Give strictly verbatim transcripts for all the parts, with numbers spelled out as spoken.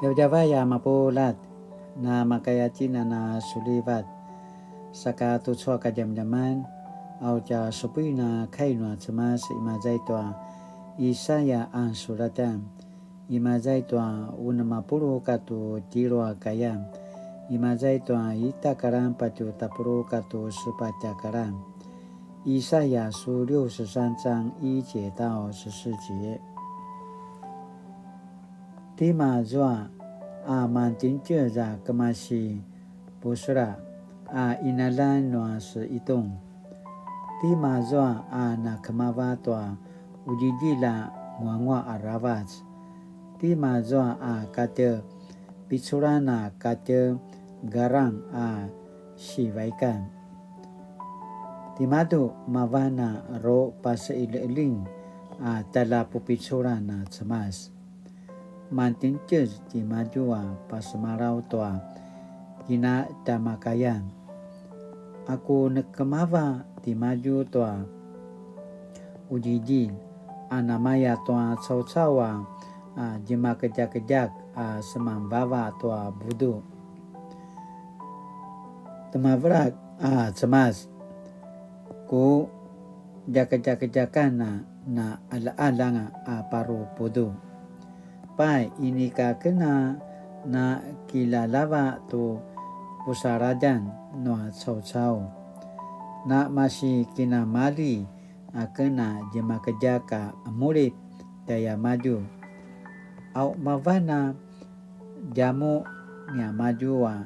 Djavadjavay a mapuljat, na makaya tjen a na sulivat. Saka tucu a kadjamadjaman, a u tja supuin a kai nua Cemas imaza i tua Isaya a sulatan, imaza i tua unem a puluq katua tjelu a kaya, imaza i tua ita a karan patje tapuluq katua sepatj a karan. 以赛亚書六十三章一节到十四节。 Tima zua a mantjintjez a kemasi Busra a qinaljan nua se Idum? Tima zua a nakemava tua qudjidjilj a nguanguaq aravac? Tima zua a katje Piculan a katje Garam a sivaikan? Timadju mavan a ru paseqeljiqeljing a tjaljapupiculan a Cemas. Mantjintjez timadju a pasemalaw tua kinatjamakayan. Aku nekemava timadju tua qudjidjilj a namaya tua caucau a, a, djemakedjakedjak a semanvava tua budu. Temavelak a Cemas, ku djakedjakedjakan a na qaljaqaljanga a paru budu. Pai, inika ken a na kilalava tu pusaladjan nua caucau. Na masi kinamalji aken a djemakedjak a qemulip tjaiamadju. Au mavan a djamuq niamadju a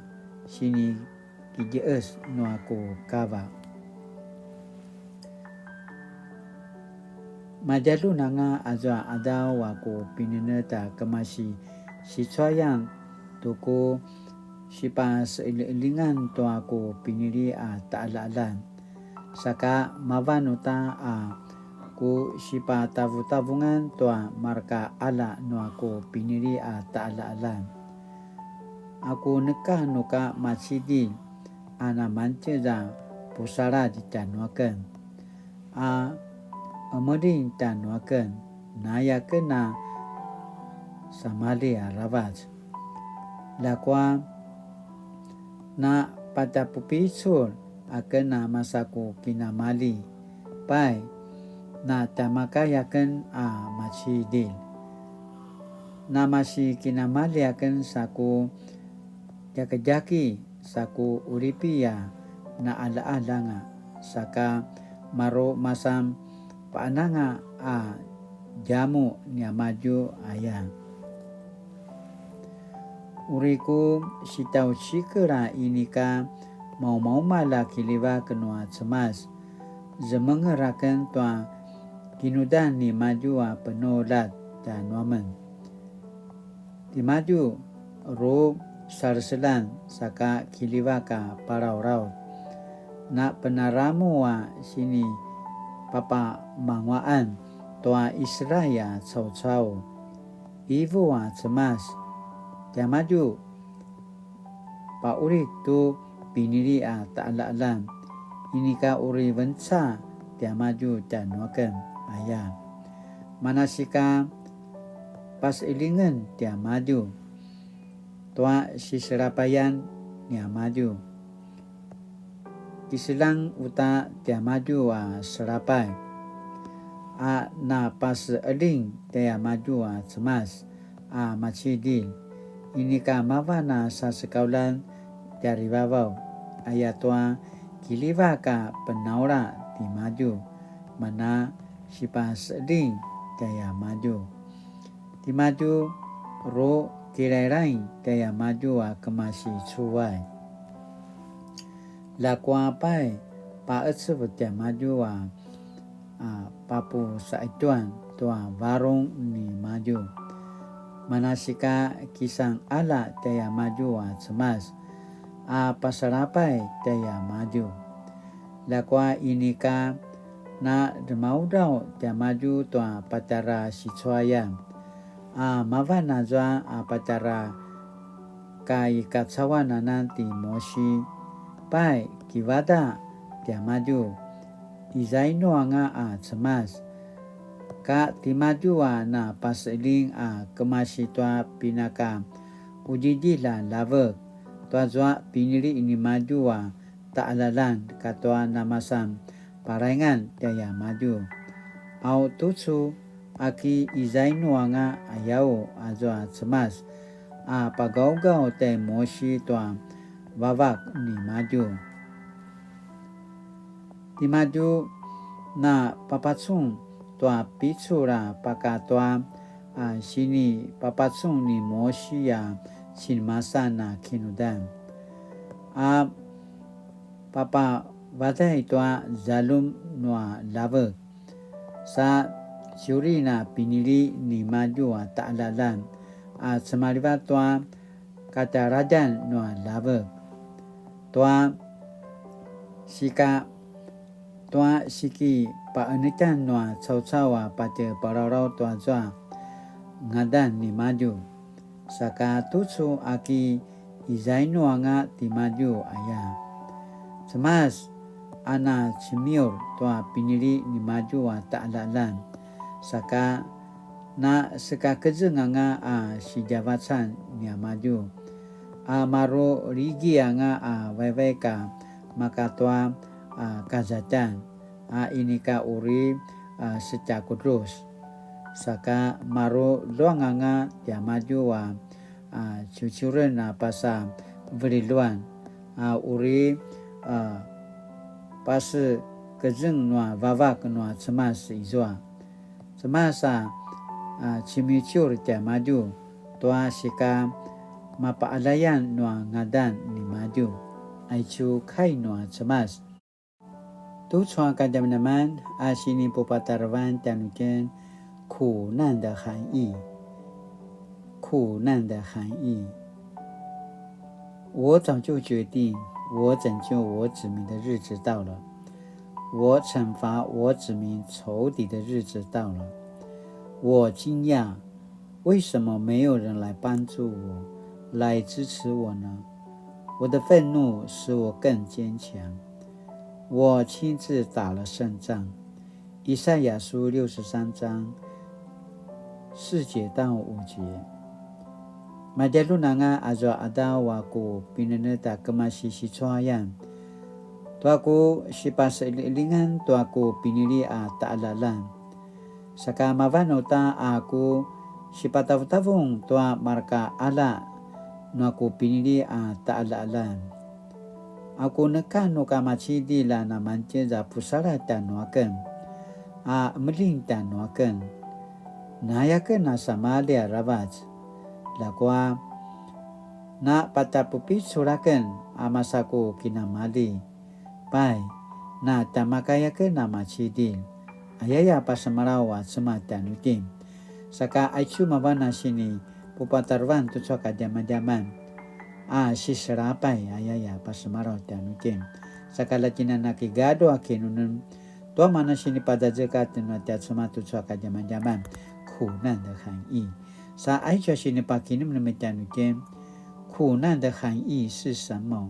sinikidjeqes nua ku kava. Madjalun anga azua qadaw a ku pinenetj a kemasi sicuayan tu ku sipaseqeljiqeljingan tua ku pinili a taqaljaqaljan. Saka mavan uta a ku sipatavutavungan tua marka qalja nua ku pinili a taqaljaqaljan. Aku neka nu ka macidilj a namangtjez a pusaladj tjanuaken, a qemeljing tjanuaken, naya ken a samalji aravac. Ljakua na patjapupicul aken a masa ku kinamalji. Pai, na tjamakay aken a macidilj. Na masi kinamalji aken sa ku djakedjaki, sa ku qulipi a na qaljaqaljanga, saka maru masan paqananga a djamuq niamadju aya. Uri ku sitjaucikel a inika maumaumalj a kiljivak nua Cemas, zemenger aken tua kinudan nimadju a penuljat tjanuamen. Timadju ru saleselan saka kiljivak a palauraut, na penaramu a sinipapamanguaqan tua Israil a caucau. Ivu a Cemas, tiamadju paqulid tu pinili a taqaljaqaljan, inika uri venca tiamadju tjanuaken aya. Manasika paseqeljingen tiamadju tua siselapayan niamadju. Kiseljang uta tiamadju a selapay, a napaseqeljing tiamadju a Cemas a macidilj, inika mavan a sasekauljan tjarivavaw, ayatua kiljivak a penaula timadju, mana sipaseqeljing tiamadju. Timadju ru kilailai tiamadju a kemasi cuay. Ljakua pai, paqecev tiamadju a, a, papusaqetjuan tua varung nimadju. Manasika kisan qalja tiamadju a Cemas, a pasalapay tiamadju. Ljakua inika na dremaudraw tiamadju tua patjara sicuayan, a mavan azua a patjara ka i kacauan anan ti Mosi. Pai, kivadaq tiamadju, izainu anga a Cemas, ka timadju a na paseqeljing a kemasi tua pinaka qudjidjilj a ljavek, tuazua pinili nimadju a taqaljaqaljan katua namasan paraingan tjaiamadju. Au tucu a ki izainu anga ayau azua Cemas a pagaugaw tjai Mosi tua vavak nimadju. Timadju na papacun tua picul a pakatua a sinipapacun ni Mosi a sinimasan a kinudan, a papavadai tua zaljum nua ljavek, sa ciuri na pinili nimadju a taqaljaqaljan a cemalivat tua katjaradjan nua ljavek, tua sika tua sikipaqenetjan nua caucau a patje palalaut tuazua ngadan nimadju. Saka tucu a ki izainu anga timadju aya. Cemas a na cemiur tua pinili nimadju a taqaljaqaljan, saka na sekakezeng anga a sidjavacan niamadju, a maru ligi anga a vaivaik a makatua a kazatjan, a inika uri a setjakudrus, saka maru luang anga tiamadju a a ciuciuren a pasa veliluan, a uri a pasekezeng nua vavak nua Cemas izua. Cemas a, a cemiuciur tiamadju tua sika mapaqaljayan nua ngadan nimadju. Aicu kai nua Cemas. Tucu a kadjamadjaman a sinipupatarevan tjanuitjen, 苦難的含義，苦難的含義。我早就決定，我拯救我子民的日子到了，我懲罰我子民仇敵的日子到了。我驚訝，为什么没有人来帮助我，来支持我呢？我的愤怒使我更坚强，我亲自打了胜仗。以赛亚书六十三章四节到五节。Madjalun anga azua qadaw a ku pinenetj a kemasi sicuayan, tua ku sipaseqeljingan tua ku pinili a taqaljaqaljan. Saka mavan uta a ku sipatavutavung tua marka qalja nua ku pinili a taqaljaqaljan. Aku neka nu kamacidilj a namangtjez a pusaladj tjanuaken, a qemeljing tjanuaken. Nayaken a samalji aravac, ljakua na patjapupicul aken a masa ku kinamalji. Pai, na tjamakaya aken a macidilj, ayaya pasemalaw a Cemas tjanuitjen. Saka aicu mavan a sinipupatarevan tucu a kadjamadjaman a siselapay, ayaya pasemalaw tjanuitjen. Saka ljakinana kigadu a kinemenem tua mana sinipazazekatj nua tja Cemas tucu a kadjamadjaman, 苦難的含義. Sa aicu a sinipakinemenem tjanuitjen, 苦難的含義是什麼？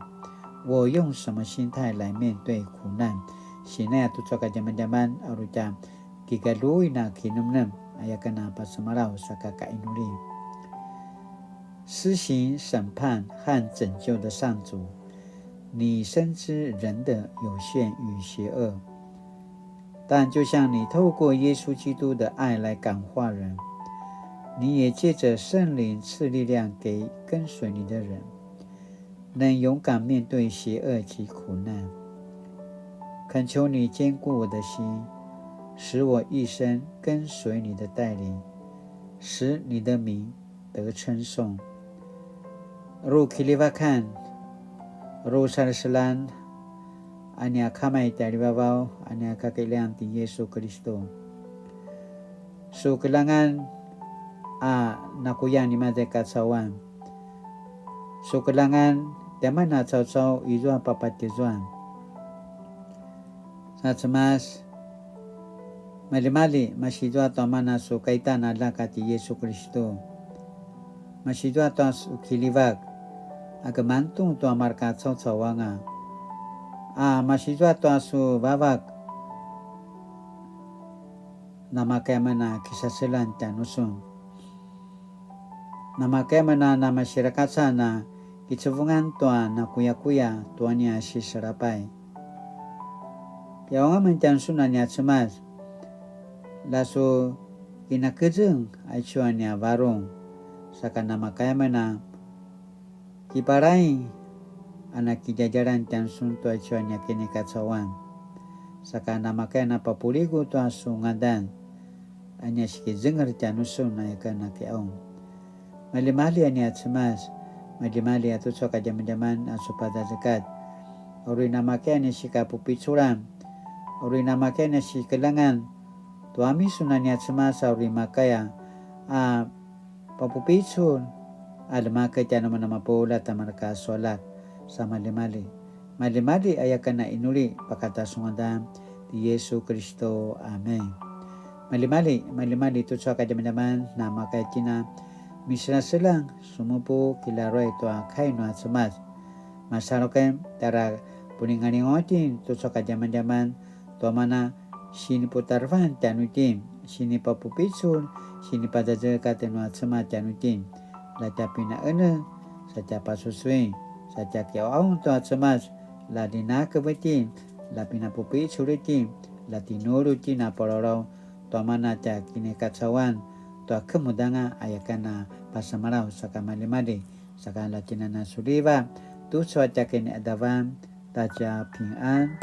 我用什麼心態來面對苦難？Sinaya tucu a kadjamadjaman a uri tja kigaduin a kinemenem, ayaken a pasemalaw saka kainuli. 施行審判和拯救的上主，你深知人的有限與邪惡。 但就像你透过耶稣基督的爱来感化人，你也借着圣灵赐力量给跟随你的人，能勇敢面对邪恶及苦难。恳求你坚固我的心，使我一生跟随你的带领，使你的名 得称颂。 Ru kiljivakan, ru saleselan, a nia Kama i tjaljivavaw, a nia Kakiljang ti Yesu Kelisto. Su keljangan a nakuya nimaza i kacauan. Su keljangan tiamen a caucau izua papatjezuan. Sa Cemas, maljimalji, masizua tua mana su kaitan a Aljak a ti Yesu Kelisto. Masizua tua su kiljivak, a kemantung tua marka caucau anga. A masizua tua su vavak, namakaya amen a kisaselan tjanusun. Namakaya amen a namasirakacan a kicevungan tua nakuyakuya tua nia siselapay. Yaung amen tjanusun a nia Cemas, la su kinakezeng aicu a nia varung, saka namakaya amen a kipalay a nakidjadjalan tjanusun tua aicu a nia kinikacauan, saka namakaya a napapuligu tua su ngadan a nia sikizenger tjanusun a ika nakiaung. Maljimalji a nia Cemas, maljimalji a tucu a kadjamadjaman a su pazazekatj. Uri namakaya a nia sikapupiculan, uri namakaya a nia sikeljangan, tua misun a nia Cemas a uri makaya a papupicul a ljemakev tjanuamen a mapuljat a mareka su aljak, sa maljimalji. Maljimalji aya ken a inuli pakata su ngadan ti Yesu Kristo. Amen. Maljimalji, maljimalji tucu a kadjamadjaman namakaya itjen a miselaselang sumupu kilaruay tua kai nua Cemas. Masalu ken tjara pulingalingaw itjen tucu a kadjamadjaman tua mana siniputarevan tjanuitjen, sinipapupicul, sinipazazekatj nua Cemas tjanuitjen. La tja pinaeneng, sa tja pasusui, sa tja kiaung tua Cemas, la ljinakev itjen, la pinapupicul itjen, la tinulu itjen a palawlaw, tua mana tja kinikacauan, tua kemudanga aya ken a pasemalaw saka maljimalji, saka la tjinana suliva, tucu a tja kiniadavan, ta tja pingan.